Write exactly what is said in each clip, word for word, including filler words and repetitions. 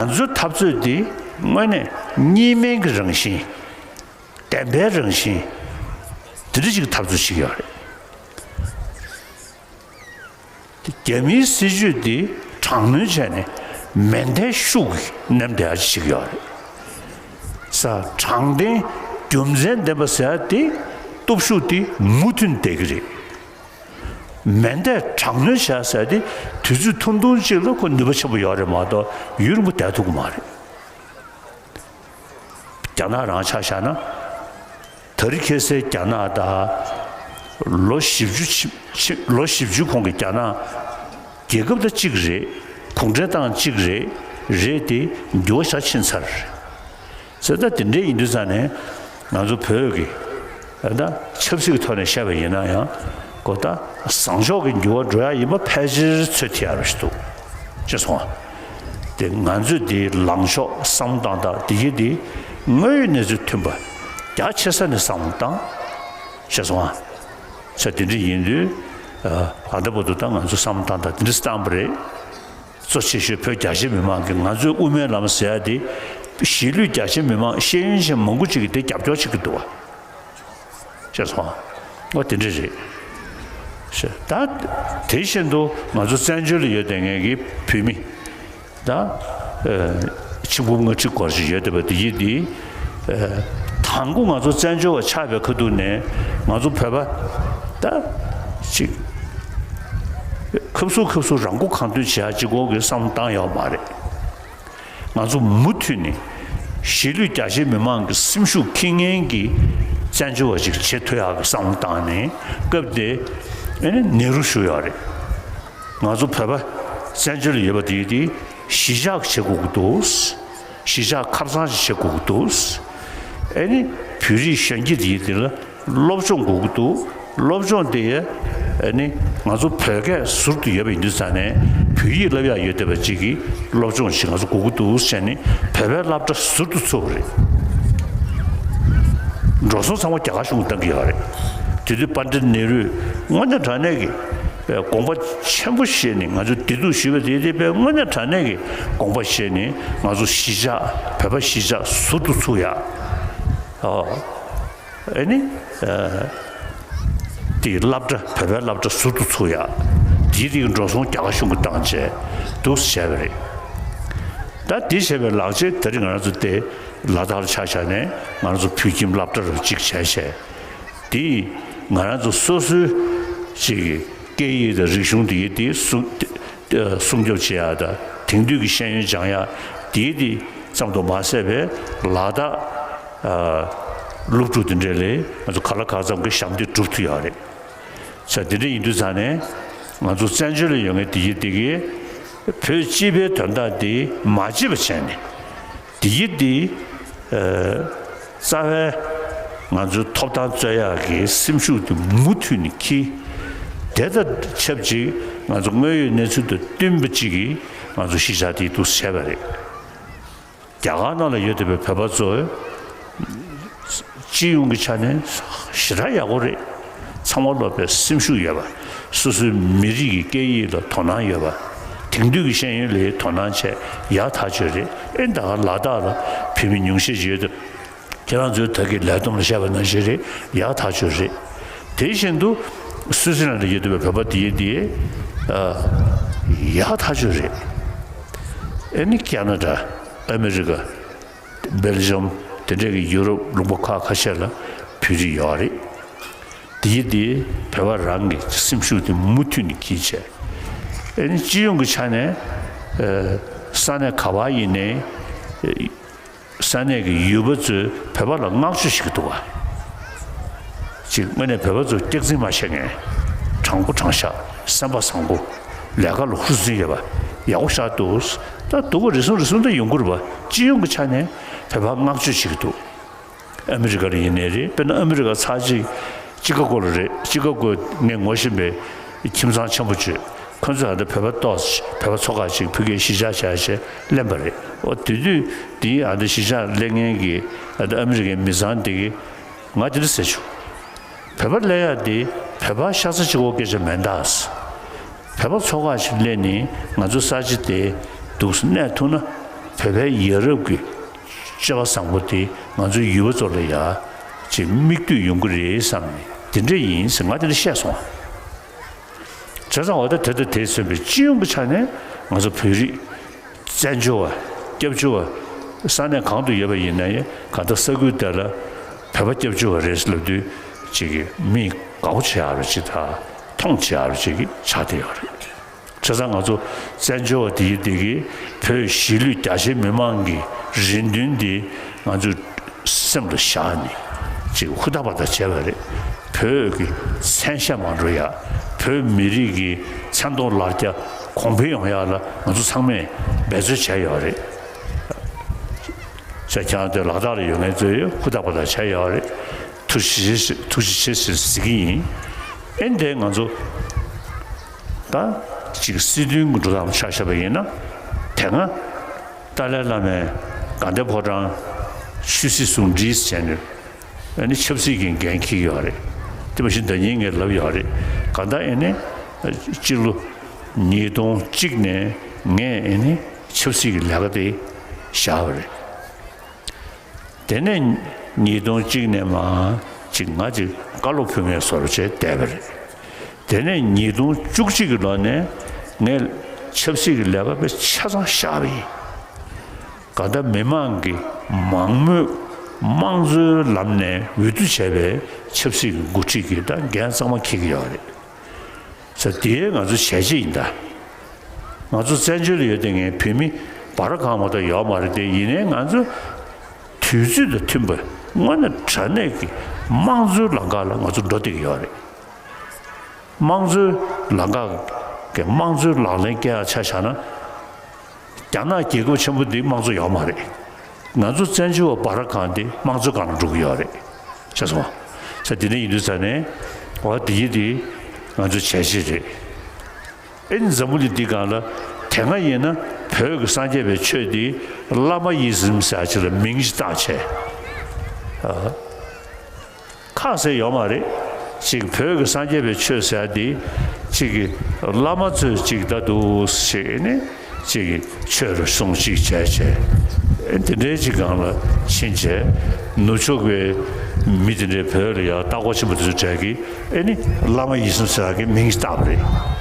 ང་ཚོའི་འཐབ་རྩོད་འདི་དངོས་གནས་གཉིས་སྨན་གྱི་རང་བཞིན། བདེན་པའི་རང་བཞིན། དེ་འདྲ་ཅིག་འཐབ་རྩོད་བྱེད་ཀྱི་ཡོད་རེད། རྒྱ་མིའི་སྲིད་ཇུས་འདི་དྲག་གནོན་བྱས་ནས་མེ་མདའི་ཤུགས་ཀྱིས་མནན་བསྡད་ཡ་ཅིག་ཡོད་རེད། ས་དྲང་བདེན་རྒྱུ་མཚན་ལྡན་པ་ཟེར་ཡ་དེ་སྟོབས་ཤུགས་དེ་མུ་མཐུད་བསྡད་ཀྱི་རེད། མེ་མདའི་དྲག་གནོན་བྱས་ཟེར་ཡ་དེ་དུས་ཚོད་ཐུང་ཐུང་གཅིག་ལ་ཁོ་ནུས་པ་ཆེན་པོ་ཡོད་རེད་མ་གཏོགས་ཡུན་རིང་པོ་བསྡད་ཐུབ་ཀྱི་མ་རེད། རྒྱ་ནག་རང་ཆ་བཞག་ན། དེ་རིང་ཁ་སང་རྒྱ་ནག་དང་ལོ་བཞི་བཅུ་ཕྱི་ཕྱི་ལོ་བཞི་བཅུ་གོང་གི་རྒྱ་ནག་རྒྱལ་ཁབ་དང་གཅིག་རེད། གུང་ཁྲན་ཏང་གཅིག་རེད། རེད་དེ་འགྱུར་བ་ཤ་ཕྱིན་ཚར་རེད། ཟེར་ད་དེ་འདྲའི་ཡིན་དུས་ཙང་ནས་ང་ཚོ་བོད་ཀྱི་ད་ཆབ་སྲིད་ཀྱི་ཐོག་ནས་བཤད་པ་ཡིན་ན་ཡང་གོ་ད་བཟང་ཕྱོགས་ཀྱི་འགྱུར་བ་འགྲོ་ཡ་ཡིན་པ་ཕལ་ཆེར་ཚོད་ཐིག་ཡ་རུ་ཞིག་འདུག་ཅེས་སོང་བ། དེ་ང་ཚོས་དེའི་ལངས་ཕྱོགས་བསམ་བློ་བཏང་སྟངས་དེ་གི་དེ་དངོས་ཡོད་གནས་ཚུལ་མཐུན་པ་རྒྱ་ཆེ་ས་ནས་བསམ་བློ་བཏང་། ཤེས་སོང་ཨ། ས་དེ་འདྲ་ཡིན་དུས། ཨ་ད་བར་དུ་ད་ང་ཚོ་བསམ་བློ་བཏང་སྟངས་དེ་འདྲ་བཏང་པ་རེད། གཙོ་ཆེ་ཤོས་བོད་རྒྱ་ཆེ་མི་མང་གིས་ང་ཚོའི་དབུ་མའི་ལམ་ཟེར་ཡ་དེ། གཞིས་ལུས་རྒྱ་ཆེ་མི་མང་ཤེས་ཡོན་ཅན་མང་པོ་ཅིག་གིས་དེ་རྒྱབ་སྐྱོར་བྱེད་ཀྱི་འདུག་བ། ཤེས་སོང་ཨ། འོ་དེ་འདྲ་རེད། ཤེས་ད། དེ་བཞིན་དུ་ང་ཚོ་བཙན་བྱོལ་ལ་ཡོད་བསྡད་མཁན་གྱི་བོད་མི། ད། ཨ། ཆིག་འབུམ་ལྔ་ཁྲི་སྐོར་ཞིག་ཡོད་བསྡད་པ་དེ་ཡིན་དེ། ཨ། དང་པོ་ང་ཚོ་བཙན་བྱོལ་བ་ཆགས་པའི་ཁ་ཐུག་ནས་ང་ཚོ་བོད་པ། ད། ཅིག་ཁབ་སུ་ཁབ་སུ་རང་མགོ་གང་ཐོན་བྱེད་ཡག་གཅིག་པོ་གི་བསམ་བློ་བཏང་ཡོད་མ་རེད། ང་ཚོ་མུ་མཐུད་ནས་གཞིས་ལུས་རྒྱ་ཆེ་མི་མང་གི་སེམས་ཤུགས་འཁྱེར་མཁན་གྱི་བཙན་བྱོལ་བ་ཞིག་བྱེད་ཐུབ་ཡག་གི་བསམ་བློ་བཏང་ནས་སྐབས་དེ་ཨ་ནི་ནེ་རུ་ཞུ་ཡོད་རེད། ང་ཚོ་བོད་པ་བཙན་བྱོལ་ལ་ཡོད་པ་དེ་དེ་གཞིས་ཆགས་བྱེད་དགོས་ཀྱི་འདུག་གཞིས་ཆགས་ཁབ་གཙང་ཞིག་བྱེད་དགོས་ཀྱི་འདུག་ཨ་ནི་བོད་རིགས་གཞོན་སྐྱེས་དེ་དེ་ལ་སློབ་སྦྱོང་དགོས་ཀྱི་འདུག་སློབ་སྦྱོང་དེ་ཨ་ནི་ང་ཚོ་བོད་སྐད་ཟུར་དུ་ཡོད་པ་ཡིན་དུས་ཙང་ནས་བོད་ཡིག་བསླབ་ཡག་ཡོད་བསྡད་པ་ཅིག་གི་སློབ་སྦྱོང་ཞིག་ང་ཚོ་དགོས་ཀྱི་འདུག་ཟེར་ནས་བོད་པའི་སློབ་གྲྭ་ཟུར་དུ་ཚུགས་པ་རེད། འགྲོ་སོང་ཚང་མ་རྒྱ་གར་གཞུང་གིས་བཏང་གི་ཡོད་རེད། དེ་དུས་པཎྜི་ཏ་ནེ་རུས་དངོས་གནས་དྲང་གནས་ཀྱི་དགོངས་པ་ཆེན་པོ་བཞེས་ནས་ང་ཚོ་བདེ་སྡུག་ཞུས་པ་དེ་དེ་དཔེ་དངོས་གནས་དྲང་གནས་ཀྱི་དགོངས་པ་བཞེས་ནས་ང་ཚོ་གཞིས་ཆགས་བོད་པ་གཞིས་ཆགས་ཟུར་དུ་ཚུགས་ཡག་ཨོ། ཨ་ནི། ཨ། དེའི་སློབ་གྲྭ་བོད་པའི་སློབ་གྲྭ་ཟུར་དུ་ཚུགས་ཡག་དེའི་རིགས་འགྲོ་སོང་རྒྱ་གར་གཞུང་གིས་བཏང་བྱས་འདུག་སེ་བྱས་པ་རེད། ད་དེ་བྱས་པའི་ལག་རྗེས་དེ་རིང་ང་རང་ཚོ་དེ་ལ་དྭགས་ལ་ཆ་བཞག་ནས་ང་རང་ཚོ་བོད་ཁྱིམ་སློབ་གྲྭ་རུ་གཅིག་བྱས་བྱས། དེས་ང་རང་ཚོ་སོ་སོའི་ཅིག་གི་སྐད་ཡིག་དང་རིག་གཞུང་དེ་ཡི་དེ་སྲུང་སྲུང་སྐྱོབ་བྱེད་ཡག་དང་དེང་དུས་ཀྱི་ཤེས་ཡོན་སྦྱང་ཡག་དེའི་དེ་ཙམ་དུ་མ་ཟད་པའི་ལ་དྭགས་ཨ་སློབ་ཕྲུག་དེ་འདྲ་ལ་ང་ཚོ་གང་ལ་གང་འཚམ་གྱི་ཞབས་འདེགས་སྒྲུབ་ཐུབ་ཡོད་རེད། ས་དེ་འདྲ་ཡིན་དུས་ཙང་ནས་ང་ཚོ་བཙན་བྱོལ་ལ་ཡོད་མཁན་དེ་ཡི་དེ་གའི་བོད་སྤྱི་པའི་དོན་དག་དེ་མ་བརྗེད་པ་བྱས་ནས། དེ་ཡི་དེ། ཨ། རྩ་བའི་ང་ཚོའི་ཐོབ་ཐང་རྩོད་ཡག་གི་སེམས་ཤུགས་དེ་མུ་མཐུད་ནས་འཁྱེར། དེ་དང་ཆབས་ཅིག་ང་ཚོ་དངོས་ཡོད་གནས་ཚུལ་དང་བསྟུན་པ་ཅིག་གིས་ང་ཚོ་གཞིས་ཆགས་དེ་འདུག་སེ་བྱས་པ་རེད། རྒྱ་གར་ནང་ལ་ཡོད་བསྡད་པའི་བོད་པ་ཚོ་སྤྱི་ཡོངས་ཀྱི་ཆ་ནས་ཞེ་དྲག་ཡག་པོ་རེད། ཚང་མ་སློབ་པའི་སེམས་ཤུགས་ཡོད་པ། སོ་སོའི་མི་རིགས་ཀྱི་སྐད་ཡིག་ལ་དོ་སྣང་ཡོད་པ། དེང་དུས་ཀྱི་ཤེས་ཡོན་ལ་དོ་སྣང་བྱས་ཡག་ཐག་ཆོད་རེད། ཨེ་ད་ག་ལ་དྭགས་ལ་བོད་མི་ཉུང་ཤས་ཤིག་ཡོད་དེ། ཁྱེད་རང་ཚོའི་ད་གི་ལས་བསྡོམས་ལ་བཤད་པ་ནང་བཞིན་རེད། ཡག་ཐག་ཆོད་རེད། དེ་བཞིན་དུ་སུའུ་ཙི་ལན་ལ་ཡོད་བསྡད་པའི་བོད་པ་དེ་དེ་ཡག་ཐག་ཆོད་རེད། ཨེ་ནི་ཁེ་ན་ཌ། ཨ་མི་རི་ཀ། སྦེལ་ཇམ། དེ་འདྲའི་གི་ཡུ་རོབ་ལུང་པ་ཁག་ཁ་ཤས་ལ་བོད་རིགས་ཡོད་རེད། དེ་ཡི་དེ་བོད་པ་རང་གི་སེམས་ཤུགས་དེ་མུ་མཐུད་ནས་འཁྱེར་བྱས། ཨེ་ནི་སྤྱི་ཡོངས་ཀྱི་ཆ་ནས་ས་གནས་ག་པར་ཡིན་ནའི་ས་གནས་ཀྱི་ཡུལ་པ་ཚོས་བོད་པ་ལ་བསྔགས་བརྗོད་བྱེད་ཀྱི་འདུག་ག་ཅིག་དངོས་གནས་བོད་པ་ཚོ་སྐྱག་རྫུན་མ་བཤད་མཁན། དྲང་པོ་དྲང་བཞག་སེམས་པ་བཟང་པོ། ལས་ཀ་ལ་ཧུར་བརྩོན་ཡོད་པ། ཡག་པོ་ཞེ་དྲག་འདུག་ད་སྡུག་པ་རེ་ཟུང་རེ་ཟུང་ད་ཡོང་གི་རེད་པ། སྤྱི་ཡོངས་ཀྱི་ཆ་ནས་བོད་པ་བསྔགས་བརྗོད་བྱེད་ཀྱི་འདུག་ཨ་མི་རི་ཀ་ལ་ཡིན་ནའི་རེད། དཔེར་ན་ཨ་མི་རི་ཀ་ཚར་གཅིག་ཅི་ཀ་གོ་ལ་རེད། ཅི་ཀ་གོ་ངས་ངོ་ཤེས་པའི་ཁྱིམ་ཚང་ཆེན་པོ་བརྒྱུད། ཁོ་ཚོས་ཨ་ད་བོད་པ་ཏོག་ཙམ་བོད་པ་ཚོ་ཁག་ཅིག་ཕ་གིར་གཞིས་ཆགས་བྱས་བྱས་ལེན་པ་རེད། འོ་དེ་དུས་དེའི་ཨ་ད་གཞིས་ཆགས་ལེན་མཁན་གྱི་ཨ་ད་ཨ་མི་རི་ཀའི་མི་ཚང་དེ་གིས་ང་དེ་འདྲ་ཟེར་བྱུང་། བོད་པ་ལེན་ཡག་དེ་བོད་པ་ཤ་ཚ་གཅིག་པོ་སྐད་ཆ་མིན་ད། བོད་པ་ཚོ་ཁག་ཅིག་སླེབས་ནས་ང་ཚོ་ས་ཆ་དེ་འདུག་སེ་གནས་ཐུབ་ན། བོད་པའི་ཡ་རབས་ཀྱི་སྤྱོད་པ་བཟང་པོ་དེ་ང་ཚོའི་ཡུལ་པ་ཚོ་ལ་ཡ་ཅིག་མིག་ལྟོས་ཡོང་གི་རེད་བསམ་ནས་དེ་འདྲ་ཡིན་ཟེར་ང་དེ་འདྲ་བཤད་སོང་། བྱས་ཙང་འོ་ད་དེ་དང་དེས་མཚོན་པའི་སྤྱི་ཡོངས་ཀྱི་ཆ་ནས་ང་ཚོ་བོད་རིགས་བཙན་བྱོལ་བ་སྐྱབས་བཅོལ་བ་ས་གནས་གང་དུ་ཡོད་པ་ཡིན་ན་ཡང་གང་ལྟར་ས་ཁུལ་དེ་ལ་བོད་པ་སྐྱབས་བཅོལ་བ་རེད་ལབ་དུས་ཅིག་གི་མིས་དགའ་པོ་བྱེད་ཡག་རེ་ཅིག་དང་མཐོང་བྱེད་ཡག་རེ་ཅིག་གི་ཆགས་བསྡད་ཡོད་རེད། བྱས་ཙང་ང་ཚོ་བཙན་བྱོལ་བ་དེ་ཡི་དེ་གིས་བོད་གཞིས་ལུས་རྒྱ་ཆེ་མི་མང་གི་རེ་འདུན་དེ་ང་ཚོས་སེམས་ལ་བཞག་ནས་ཅིག་ཧུར་ཐག་པ་ཐག་བྱས་པ་རེད། བོད་ཀྱི་མཚན་ཤས་མ་འགྲོ་ཡ། བོད་མི་རིགས་ཀྱི་མཚན་མཐོང་ལ་རྒྱ་གོང་འཕེལ་ཡོང་ཡ་ལ་ང་ཚོ་ཚང་མས་འབད་རྩོལ་བྱས་ཡོད་རེད། ས་ཁྱང་དེ་ལག་བསྟར་ལ་ཡོད་མཁན་ཚོས་ཧུར་ཐག་པ་ཐག་བྱས་ཡོད་རེད། ཐུགས་རྗེ་ཆེ་ཐུགས་རྗེ་ཆེ་ཟེར་ཟེར་གྱི་ཡིན། ཨེ་འདས་ང་ཚོ་ད་ཅིག་སྲིད་དོན་གྱི་འགྲོ་སྟངས་ཆ་བཞག་པ་ཡིན་ན་དེ་སྔ་ཏཱ་ལའི་བླ་མས་དགའ་ལྡན་ཕོ་བྲང་ཆོས་སྲིད་ཟུང་འབྲེལ་བྱས་ནས་ཨ་ནི་ཆབ་སྲིད་ཀྱི་འགན་འཁྱེར་ཡོད་རེད། དེ་མ་གཞི་ཟླ་ཉིན་ངས་ལབ་ཡོད་རེད། གང་ལྟར་ཨེ་ནི་སྤྱི་ལོ་ཉིས་སྟོང་གཅིག་ནས་ངས་ཨེ་ནི་ཆབ་སྲིད་ཀྱི་ལས་ཀ་དེ་བཞག་པ་རེད། དེ་ནས་ཉིས་སྟོང་གཅིག་ནས་མར་ཅིག་ང་ཅིག་བཀའ་སློབ་ཕུལ་མཁན་བཟོ་འདྲ་བྱས་བསྡད་པ་རེད། དེ་ནས་ཉིས་སྟོང་བཅུ་གཅིག་གི་ལོ་ནས་ངས་ཆབ་སྲིད་ཀྱི་ལས་ཀ་དཔེ་ཆ་ཚང་བཞག་པ་ཡིན། གང་ལྟར་མི་མང་གི་མང་མོས་དམངས་གཙོའི་ལམ་ནས་འོས་བསྡུ་བྱས་པའི་ཆབ་སྲིད་ཀྱི་འགོ་ཁྲིད་ཀྱི་ད་འགན་གཙང་མ་འཁྱེར་གྱི་ཡོད་རེད། ཟེར་དེ་ང་ཚོ་བྱས་རྗེས་ཡིན་ད། ང་ཚོ་བཙན་བྱོལ་ལ་ཡོད་དེ་ངའི་བོད་མི་འབའ་ར་གང་མ་གཏོགས་ཡོད་མ་རེད་དེ་ཡིན་ནའི་ང་ཚོ་དུས་ཚོད་དང་མཐུན་པ་དངོས་གནས་དྲང་གནས་ཀྱི་དམངས་གཙོའི་ལམ་ཁ་ལ་ང་ཚོ་འགྲོ་བསྡད་ཀྱི་ཡོད་རེད། དམངས་གཙོའི་ལམ་ཁ་གི་དམངས་གཙོའི་ལག་ལེན་བཀལ་ཡག་ཆ་བཞག་ན། རྒྱ་ནག་རྒྱལ་ཁབ་ཆེན་པོ་འདི་དམངས་གཙོ་ཡོད་མ་རེད། ང་ཚོ་བཙན་བྱོལ་བ་འབའ་ར་གང་འདི་དམངས་གཙོའི་སྒང་ལ་འགྲོ་གི་ཡོད་རེད། ཤེས་སོང་ང་། ས་འདི་འདྲ་ཡིན་དུས་ཙ་ནས་འོ་འདི་ཡིན་འདི་ང་ཚོ་བྱས་རྗེས་རེད། ཨེ་འཛམ་བུ་གླིང་འདི་སྒང་ལ་དེ་སྔ་ཡིན་ན་བོད་ཀྱི་སངས་རྒྱས་པའི་ཆོས་འདི་བླ་མ་ཡིད་བཞིན་ཟེར་ཡག་ཅིག་ལ་མིང་ཞིག་བཏགས་བྱས། ཁ་གསལ་ཡོད་མ་རེད། ཅིག་བོད་ཀྱི་སངས་རྒྱས་པའི་ཆོས་ཟེར་ཡ་འདི་ཅིག་གི་བླ་མ་ཚོས་ཅིག་ད་འདུག་ཞེས་ནས་ཅིག་གི་ཆོས་རུ་གསུང་ཅིག་བྱས་བྱས། ཨེ་འདི་འདྲའི་ཅིག་སྒང་ལ་ཕྱིན་བྱས་ནུབ་ཕྱོགས་པའི་མི་འདི་འདྲའི་བོད་ལ་ཡང་ལྟ་སྐོར་ཆེན་པོ་འདི་ཚོ་གྲས་ཀྱིས་ཨེ་ནི་བླ་མ་ཡིད་བཞིན་ཟེར་ཡ་གི་མིང་ཞིག་བཏགས་པ་རེད།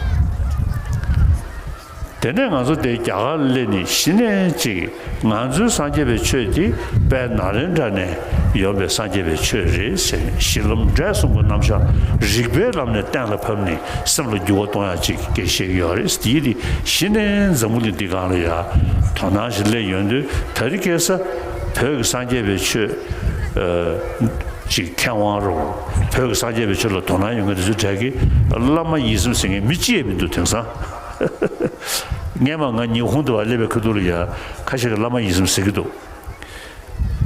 དེ་ནས་ང་ཚོ་དེ་རྒྱ་གར་སླེབས་ནས་གཞི་ནས་ཅིག་ང་ཚོའི་སངས་རྒྱས་པའི་ཆོས་དེ་དཔལ་ནཱ་ལེནྡྲ་ནས་ཡོང་པའི་སངས་རྒྱས་པའི་ཆོས་རེད་ཟེར་ནས་གཞི་ལམ་འབྲས་གསུམ་གྱི་རྣམ་གཞག་རིགས་པའི་ལམ་ནས་གཏན་ལ་ཕབ་ནས་སེམས་ལ་འགྱུར་བ་གཏོང་ཡག་ཅིག་སྐད་བཤད་ཀྱི་ཡོད་རེད། དེ་དེ་གཞི་ནས་འཛམ་བུ་གླིང་འདི་སྒང་ལ་ཡ་དོ་སྣང་ཞིག་སླེབས་ཡོང་དུས་ད་རེས་ཁ་སང་བོད་ཀྱི་སངས་རྒྱས་པའི་ཆོས་ཅིག་མཁས་དབང་རུ་བོད་ཀྱི་སངས་རྒྱས་པའི་ཆོས་ལ་དོ་སྣང་ཡོད་མཁན་དེ་ཚོའི་གྲས་ཀྱིས་བླ་མ་ཡིད་བཞིན་ཟེར་མཁན་མི་གཅིག་ཡང་མི་འདུག་དེང་སང་། སྔན་མ་ང་ཉི་ཧོང་དུ་བ་སླེབས་པའི་ཁ་ཐུག་ལ་ཡ་ཁ་ཤས་ཀྱིས་བླ་མ་ཡིད་བཞིན་ཟེར་གྱི་འདུག་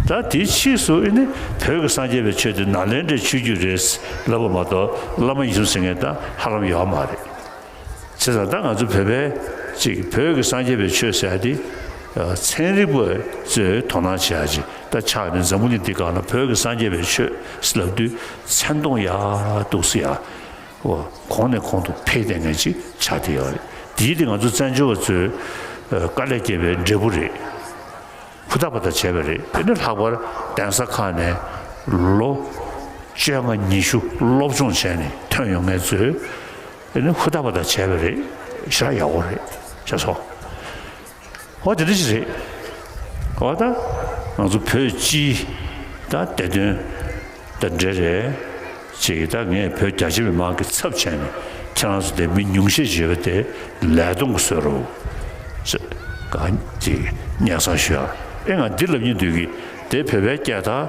ད་དེའི་ཕྱིས་སུ་ཨེ་ནི་བོད་ཀྱི་སངས་རྒྱས་པའི་ཆོས་དེ་ནཱ་ལེནྡྲའི་ཆོས་བརྒྱུད་རེད་ལབ་པ་མ་གཏོགས་བླ་མ་ཡིད་བཞིན་ཟེར་མཁན་ད་ཧ་ལམ་ཡོད་མ་རེད། བྱས་ཙང་ད་ང་ཚོ་བོད་པའི་ཅིག་བོད་ཀྱི་སངས་རྒྱས་པའི་ཆོས་ཟེར་ཡ་དེ་ཚན་རིག་པ་ཚོས་དོ་སྣང་བྱེད་ཡ་ཅིག་ད་ཆགས་ནས་འཛམ་བུ་གླིང་འདི་སྒང་ལ་བོད་ཀྱི་སངས་རྒྱས་པའི་ཆོས་ལབ་དུས་མཚན་མཐོང་ཡག་འདུག་སེ་ཡ། འོ་གོང་ནས་གོང་དུ་འཕེལ་བསྡད་མཁན་ཅིག་ཆགས་བསྡད་ཡོད་རེད། དེའི་དེ་ང་ཚོ་བཙན་བྱོལ་བ་ཚོས་དཀའ་ལས་བརྒྱབ་པའི་འབྲས་བུ་རེད། ཧུར་ཐག་པ་ཐག་བྱས་པ་རེད། དེ་ནས་ལྷག་པར་གདན་ས་ཁག་ནས་ལོ་བཅོ་ལྔ་ཉི་ཤུ་སློབ་སྦྱོང་བྱས་ནས་ཐོན་ཡོང་མཁན་ཚོས་དེ་ནས་ཧུར་ཐག་པ་ཐག་བྱས་པ་རེད། ཞེ་དྲག་ཡག་པོ་རེད་ཤེས་སོང་། འོ་དེ་འདྲ་ཞིག་རེད། འོ་ད་ང་ཚོ་བོད་སྤྱིའི་ད་བདེ་དོན་དང་འབྲེལ་རེད། ཅིག་ད་ངས་བོད་རྒྱ་ཆེ་མི་མང་གི་ཚབ་བྱས་ནས་ཁྱེད་རང་ཚོ་དེ་མི་ཉུང་ཤས་ཡོད་པ་དེ་ལས་གཏོང་གི་བཟོས་རོགས་ཟེར་ག་ཅིག་སྙན་སེང་ཞུ་ཡ། ཨེ་ང་འདི་ལབ་སྙིང་འདོད་ཀྱི་དེ་བོད་པའི་རྒྱལ་དར་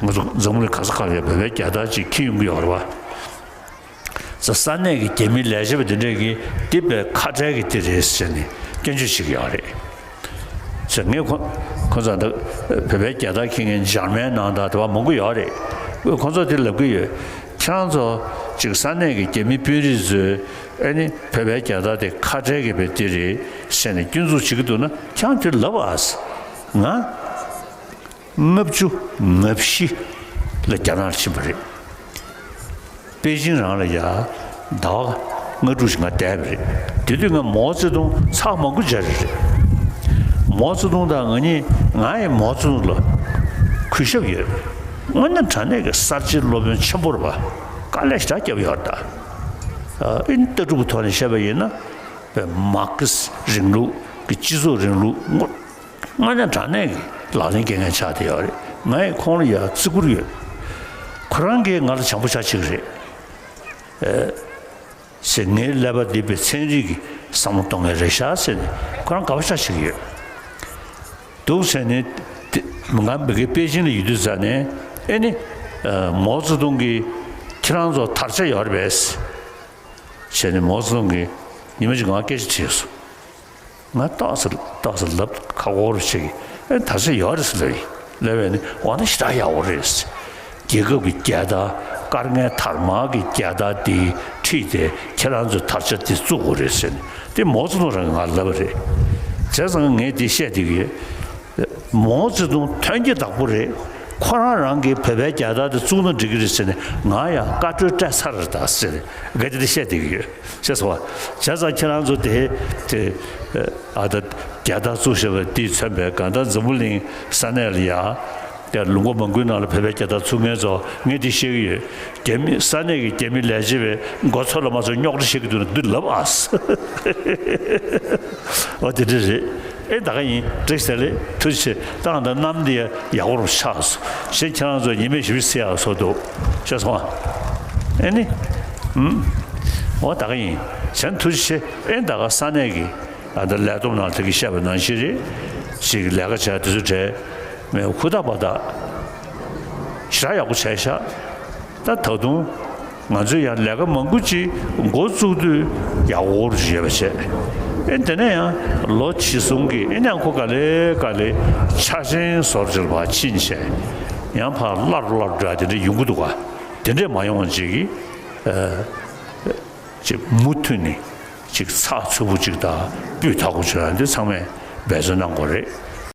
ང་ཚོ་འཛམ་བུ་གླིང་ག་ས་ག་ལ་ཡ་བོད་པའི་རྒྱལ་དར་ཅིག་འཁྱེར་ཡོང་གི་ཡོད་རེད་བ། ས་ས་གནས་ཀྱི་རྒྱ་མི་ལས་བྱེད་པ་དེ་འདྲས་ཀྱིས་འདི་དཔེ་ཁ་བྲལ་གྱི་དེ་རེད་ཟེར་ནས་སྐྱོན་བརྗོད་བྱེད་ཀྱི་ཡོད་རེད། ཟེར་ངས་ཁོ་ཁོ་ཚོ་ད་བོད་པའི་རྒྱལ་དར་འཁྱེར་མཁན་འཇར་མན་ནང་དང་དེ་བ་མང་པོ་ཡོད་རེད། ཁོ་ཚོ་དེ་ལབ་ཀྱི་ཡོད། ཁྱེད་རང་ཚོ་ཅིག་ས་གནས་ཀྱི་རྒྱ་མི་དཔོན་རིགས་ཚོས་ཨ་ནི་བོད་པའི་རྒྱལ་དར་དེ་ཁ་བྲལ་གྱི་བས་དེ་རེད་ཟེར་ནས་སྐྱོན་འཛུགས་བྱེད་ཀྱི་འདུག་ན་ཁྱེད་རང་དེ་ལབ་ཨ། ང་ལྔ་བཅུ་ང་བཞི་ལ་རྒྱ་ནག་ལ་ཕྱིན་པ་རེད། པེ་ཅིང་རང་ལ་ཡ་ཟླ་བ་ལྔ་དྲུག་ཞིག་ང་བསྡད་པ་རེད། དེ་དུས་ང་མའོ་ཙེ་ཏུང་ཚར་མང་པོ་མཇལ་རེད། མའོ་ཙེ་ཏུང་དང་ང་གཉིས། ང་ཡི་མའོ་ཙེ་ཏུང་ལ་གུས་ཞབས་ཡོད། དངོས་གནས་དྲང་གནས་ཀྱི་གསར་བརྗེའི་སློབ་དཔོན་ཆེན་པོ་རེད་པ། དཀའ་ལས་ཞེ་དྲག་བརྒྱབ་ཡོད་རེད་ད། ཨ་ཨིན་ལྟ་གྲུབ་ཀྱི་ཐོག་ནས་བཤད་པ་ཡིན་ན། པའི་མར་ཁེ་སི་རིང་ལུགས་ཀྱི་སྤྱི་ཚོགས་རིང་ལུགས་དངོས་དངོས་གནས་དྲང་གནས་ཀྱི་ལག་ལེན་འཁེལ་མཁན་ཆགས་བསྡད་ཡོད་རེད། ང་ཡི་ཁོང་ལ་ཡ་བརྩི་བཀུར་ཡོད། ཁོ་རང་གིས་ང་ལ་བྱམས་པོ་ཆགས་བྱེད་ཀྱི་རེད། ཨེ། ཟེར། ངའི་ཀླད་པ་འདི་པའི་ཚན་རིག་གི་བསམ་བློ་གཏོང་མཁན་རེད་ཤག་ཟེར་ནས་ཁོ་རང་དགའ་པོ་ཆགས་བྱེད་ཀྱི་ཡོད། འདུག་བྱས་ནས་དེ། ང་མ་གི་པེ་ཅིང་ལ་ཡོད་དུས་ཙ་ནས། ཨེ་ནི། ཨ་མའོ་ཙེ་ཏུང་གིས་ཁྱེད་རང་ཚོ་དར་ཆ་ཡོད་རེད་པས། བྱས་ནས་མའོ་ཙེ་ཏུང་གིས་ཉི་མ་གཅིག་ང་སྐད་ཆ་དྲིས་སོང་། ང་ཏོག་ཙམ་ཏོག་ཙམ་ལབ་ཁག་པོ་རེད་ཅེས། ཨེ། དར་ཆ་ཡོད་རེད་ཟེར་ལབ་ཡིན། ལབ་པས་ནི། འོ་ན་ཞེ་དྲག་ཡག་པོ་རེད། རྒྱལ་ཁབ་ཀྱི་རྒྱལ་དར། དཀའ་ངལ་དར་དམར་གྱི་རྒྱལ་དར་འདི་ཁྲིད་དེ་ཁྱེད་རང་ཚོས་དར་ཆ་འདི་བཙུགས་དགོས་རེད་ཟེར་ནས། དེ་མའོ་ཙེ་ཏུང་རང་གིས་ང་ལབ་པ་རེད། བྱས་ཙང་ངས་འདི་བཤད་བསྡད་ཀྱི་ཡོད། མའོ་ཙེ་ཏུང་དོན་གྱི་བདག་པོ་རེད། ཁོ་རང་རང་གིས་བོད་པའི་རྒྱལ་དར་དེ་བཙུགས་ན་འགྲིག་གི་རེད་ཟེར་ནས་ང་ཡང་བཀའ་འཁྲོལ་སྤྲད་ཚར་རེད་ད་ཟེར། ངས་དེ་འདྲ་བཤད་བསྡད་ཀྱི་ཡོད། ཤེས་སོང་བ། བྱས་ཙང་ཁྱེད་རང་ཚོ་དེ་དེ། ཨ་ད་རྒྱལ་དར་བཙུགས་བཞག་པ་འདིས་མཚོན་པའི། གང་ལྟར་འཛམ་བུ་གླིང་ས་གནས་ལ་ཡ། དེ་ལུང་པ་མང་པོའི་ནང་ལ་བོད་པའི་རྒྱལ་དར་བཙུགས་མཁན་ཚོ། ངས་འདི་བཤད་ཀྱི་ཡོད། རྒྱ་མི། ས་གནས་ཀྱི་རྒྱ་མི་ལས་བྱེད་པས་མགོ་ཚོས་ལ་མ་ཚོས་རྙོག་དྲ་བཤད་ཀྱི་འདུག་ན་འདི་ལབ་ཨ། འོ་དེ་འདྲ་རེད། ཨེ། ད་ག་ཡིན། འགྲིག་ཟེར་ལེ། ཐུགས་རྗེ་ཆེ། ད་ང་ད་གནམ་འདི་ཡ་ཡག་པོ་རུ་ཆགས་སོང་། གཞན་ཁྱེད་རང་ཚོ་ཉི་མ་ཞིབ་ཞིབ་སེ་ཡག་བཟོ་འདུག། ཤེས་སོང་ཨ། ཨེ་ནི། ཧུམ། འོ་ད་ག་ཡིན། གཞན་ཐུགས་རྗེ་ཆེ། ཨེ། ད་ག་ས་གནས་ཀྱི། ཨ། ད་ལས་བསྡོམས་ནང་དེ་གི་བཤད་པ་ནང་བཞིན་རེད། ཅིག་ལས་ཀ་བྱ་དུས་ཚོད་བྲལ་མེད། ཧུར་ཐག་པ་ད་ཞེ་དྲག་ཡག་པོ་བྱས་ཤག། ད་ད་དུང་ང་ཚོས་ཡང་ལས་ཀ་མང་པོ་ཅིག་འགོ་བཙུགས་དུས་ཡག་པོ་ཡོད་པ་བྱས། ཨེ། དེ་ནས་ཡང་ལོ་ཕྱི་གསུམ་གྱི། ཨེ་ནས་ཁོ་ག་ལེ་ག་ལེ་ཆ་ཆེན་བཟོ་འདྲ་ཕར་ཕྱིན་བྱས། ཡང་ཕར་སླར་སླར་འདྲ་དེ་འདྲ་ཡོང་གི་འདུག་ག། དེ་འདྲས་མ་ཡོང་བ་ཅིག་གི། ཨ། ཅིག་མུ་མཐུད་ནས་ཅིག་ཚགས་ཚུད་པོ་ཅིག་དང་སྤུས་དག་པོ་བྱུང་ཡ་འདི་ཚང་མས་འབད་བརྩོན་གནང་དགོས་རེད།